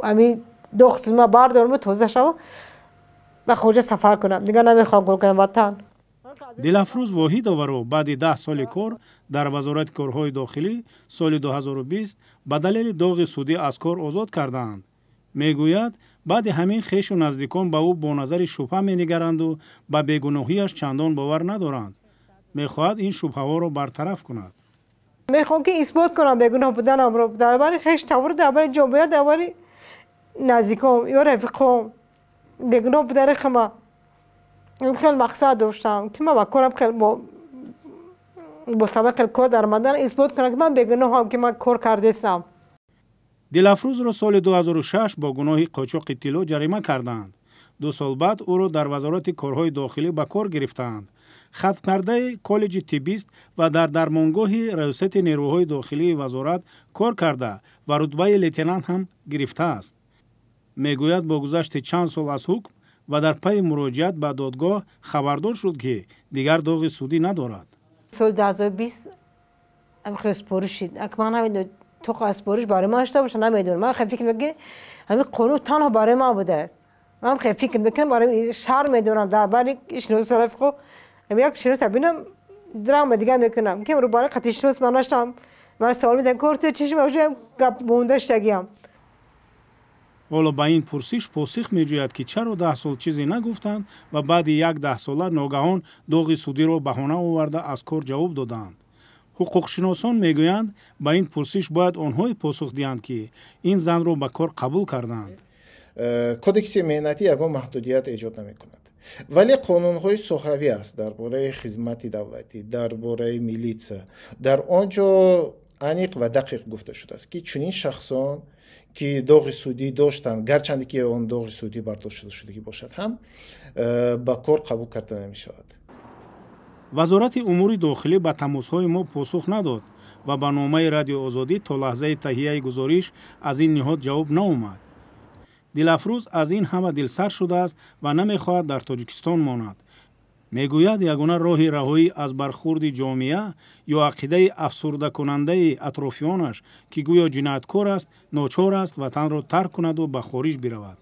Ами доғ ма бардорам, тоза шава, ба хоҷа сафар кунам. Дигар намехоҳам кор кунам ватан. Дилафрӯз Воҳидоваро баъди 10 соли кор дар Вазорати корҳои дохилӣ соли 2020 ба далели доғи судӣ аз кор озод кардаанд. Мегӯяд, баъди ҳамин хешу наздикон ба ӯ бо назари шубҳа менигаранду ба бегуноҳиаш чандон бовар надоранд. Мехоҳад ин шубҳаҳоро бартараф кунад. Мехоҳам, ки исбот кунам бегуноҳ буданамро дар бари хеш тавр, дар бари ҷомеа, дар бари наздиком ё рафиқом, бегуноҳ будани хама. Хеле мақсад доштам, ки ман ба корам хеле бо сабаб хеле кор даромадан, исбот кунам, ки ман бегуноҳам, ки ман кор кардестам. Дилафрӯзро соли 2006 бо гуноҳи қочоқи тилло ҷарима кардаанд. 2 сол баъд ӯро дар Вазорати корҳои дохилӣ ба кор гирифтаанд. Хатмкардаи коллеҷи тиббист ва дар дармонгоҳи Раёсати нерӯҳои дохилии вазорат кор карда ва рутбаи лейтенант ҳам гирифтааст. Мегӯяд, бо гузашти чанд сол аз ҳукм ва дар пайи муроҷиат ба додгоҳ хабардор шуд, ки дигар доғи судӣ надорад. Соли 2020 спориш шид. Ман то спориш барои ман шуда боша, намедонам. Ман хеле фикр мекунам, ҳамин қонун танҳо барои ман будааст. Ман хеле фикр мекунам, барои шарм медорам дар бари шинос рафиқо. Як шинос бинам, драма дигар мекунам, ки барои қатъи шинос ман наштам. Ман савол медиҳам: кор ту чишм гап монда шудагиам. Ҳоло ба ин пурсиш посух меҷӯяд, ки чаро 10 сол чизе нагуфтанд ва баъди як даҳсола ногаҳон доғи судиро баҳона оварда, аз кор ҷавоб доданд. Ҳуқуқшиносон мегӯянд, ба ин пурсиш бояд онҳое посух диҳанд, ки ин занро ба кор қабул карданд. Кодекси меҳнатӣ ягон маҳдудият эҷод намекунад, вале қонунҳои соҳавӣ аст дар бораи хизмати давлатӣ, дар бораи милитсия. Дар он ҷо аниқ ва дақиқ гуфта шудааст, ки чунин шахсон, ки доғи судӣ доштанд, гарчанде ки он доғи судӣ бардошта шудагӣ бошад ҳам, ба кор қабул карда намешавад. Вазорати умури дохилӣ ба тамосҳои мо посух надод ва ба номаи Радиои Озодӣ то лаҳзаи таҳияи гузориш аз ин ниҳод ҷавоб наомад. Дилафрӯз аз ин ҳама дилсар шудааст ва намехоҳад дар Тоҷикистон монад. Мегӯяд, ягона роҳи раҳоӣ аз бархурди ҷомеа ё ақидаи афсурдакунандаи атрофиёнаш, ки гӯё ҷинояткор аст, ночор аст ватанро тарк кунаду ба хориҷ биравад.